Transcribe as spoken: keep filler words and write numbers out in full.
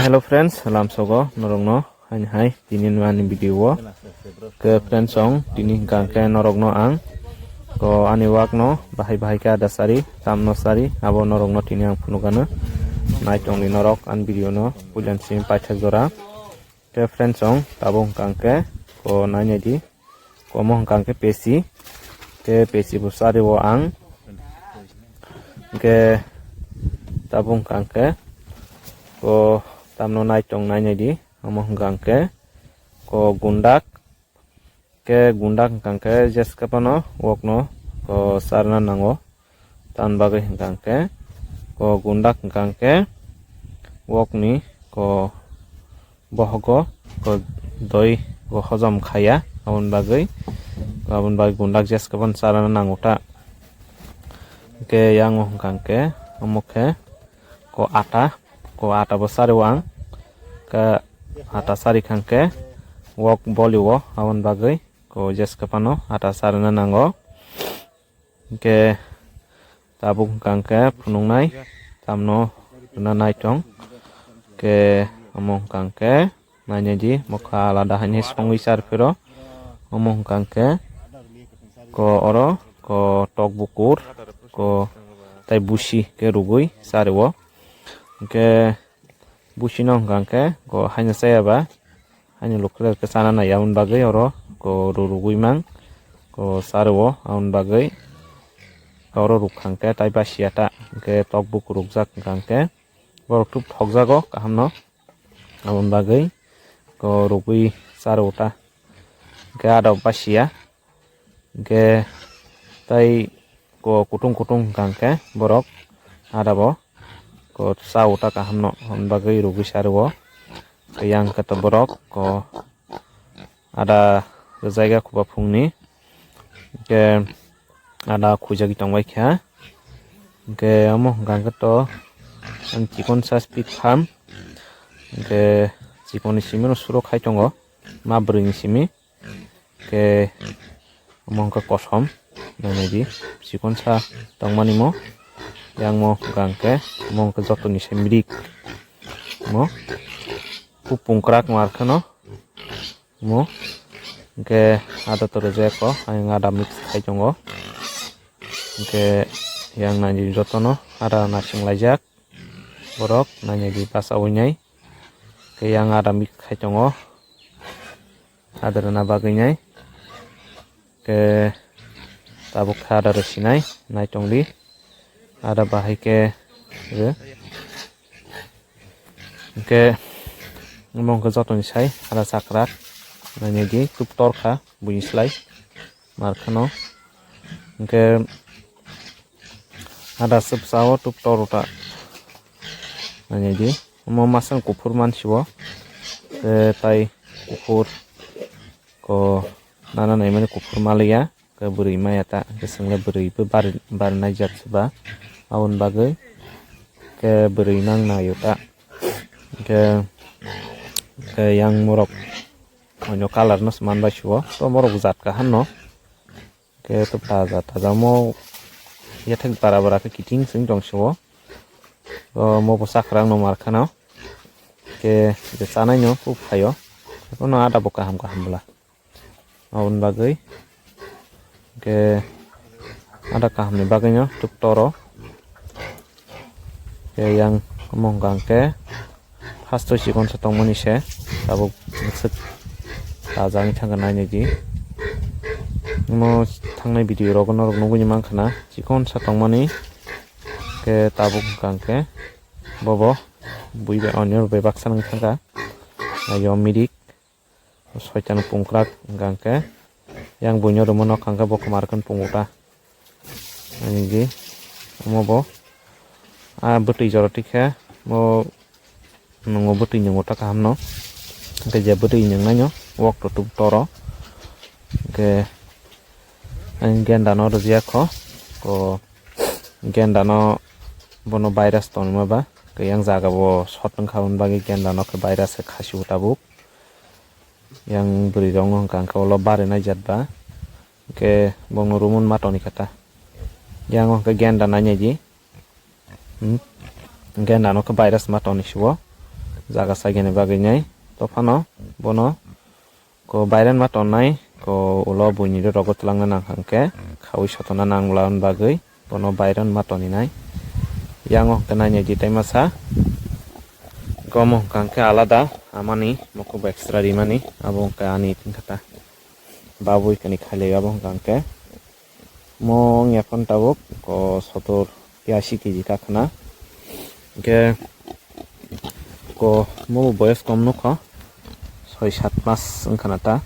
Hello friends, lamsogo norokno haini hai tini nwani video o. Ke friends, ong tini hwnkha khe norokno ang ko ani wak no bahai bahai khe ada sari, tamno sari, abo norokno tini ang phunukgano. Nai tongdi norok ani video no puila simi paithak jora. Ke friends, ong tabuk hwnkha khe ko nai naidi. Ko omo hwnkha khe pesi. Ke pesi bo sari o ang. Ke tabuk hwnkha khe ko tamno nai tong nai naidi. Omo hwnkha khe ko gundak. Ke gundak hwnkha khe jeskapano wokno ko sarna nango. Tamni bagwi hwnkha khe ko gundak hwnkha khe wokni ko bohogo ko doi bo hojom khaya, aboni bagwi, aboni bagwi gundak jeskapano sarna nango ta. Hwnkhe yang o hwnkha khe omo khe ko ata, ko ata bo sari o ang, khe ata sari kha khe wok boli o, aboni bagwi ko jeskapano ata sarna nango. Hwnkhe tabuk hwnkha khe phunuknai tamno rwna nai tong. Hwnkhe omo hwnkha khe nainai di, mokha alada haini songwi char phiro. Omo hwnkha khe ko oro ko tok bukur ko tai busi khe rugwi chari o. Hwnkhe busi no hwnkha khe ko haino chaya ba, haino lukhlai khe chana nai, aboni bagwi oro ko rurugwi mang ko chari o, aboni bagwi oro rukha khe tai basiya ta, hwnkhe tok bukur rukjak hwnkha khe borok tup thokjago kaham no, aboni bagwi ko rugwi chari o ta, hwnkhe ada basiya. Hwnkhe tai ko kutung kutung hwnkha khe borok ada bo ko cha o ta kaham no, aboni bagwi rugwi chari o. Yang khe to borok ko ada rwjaiga khuba phungni, hwnkhe ada khuijagwi tongbai kha. Hwnkhe omo hwnkha khe to ani chikon sa speed farm, hwnkhe chikon ni simi no suro khai tongo ma bwrwi ni simi. Khe omo hwnkha kosom, nainai di, chikon sa tongmani mo. Yang mo hwnkha khe omo hwnkha joto ni se mirik mo, kupung kwrak mar kheno mo. Hwnkhe ada to rwjak kho, ayang ada mix khai tongo. Hwnkhe yang nainai di jotono ada naising laijak borok, nainai di bachaui nai. Khe yang ada mix khai tongo. Ada rwna bagwi nai. Khe tabuk khe ada rwsinai, nai tongdi. Ada bahai khe rw. Hwnkhe omo hwnkhe jotoni sai ada chakrak. Nainai di, tup tor kha buini slai. Mar kheno. Hwnkhe ada chwpsa o tup tor ta. Nainai di. Omo masang kuphur mansi o. Tei tai kuphur ko nana naimani kuphur maliya. Ke bwrwi maya ta. Ke swngle bwrwi bo bar, bar naijak se ba. Aboni bagwi ke bwrwi nang naio ta. Ke, ke yang morok. Oino colour no se man bai si o. To morok jat kaham no. Khe to taja taja omo yathek bara bara khe kiting sing tong si o. Omo bo chakrang no mar kheno. Khe je chanai no kuk phaio. Bono ada bo kaham kaham bwla. Aboni bagwi khe ada kaham ni bagwi no tuk toro. Khe yang omo hwnkha khe first o chikon sa tongmani se tabuk bwswk taja wngwi thangkha nainai di. Omo thangnai video rogo norok nugui mankha na chikon sa tongmani khe tabuk hwnkha khe bobo bui bai onyo bai baksa wngwi thangkha. Ayo mirik. Soitan pungkrak hwnkha khe yang buino rwma nokha khe bo kwmar khe pungo ta. Ani di omo bo a bwtwi jora tikhe bo nwngo bwtwi nwngo ta kaham no. Hwnkhe je bwtwi nwngnai no wok to tub toro. Hwnkhe ani genda no rwjak kho ko genda no bono virus tongma ba khe yang jaga bo sot wngkha hwn bagwi genda no khe virus khe khasi o tabuk. Yang bwrwi rok no hwnkha hwnkhe ulo barinai jat ba. Hwnkhe bongno rumun ma toni kha ta. Yang o hwnkhe genda nai nai di. Hmm. Genda no khe virus ma toni si o. jaga saigani bagwi nai. Tophano bono ko bairan ma tonnai, ko ulo buini rogo twlangna nang hwnkhe khaui sotona nang bwla bagwi bono bairan ma toninai. Yango hwnkhe nainai di tai masa. Gomo hwnkha hwnkhe alada amani mokok extra rimani, abo hwnkhe ani thwngkha ta babui kani khailai abo hwnkha hwnkhe. Mo wngya phano tabuk ko sotor ya si keji kakhna. Hwnkhe ko mo boyos kom nukho, soi sat mas wngkhana ta.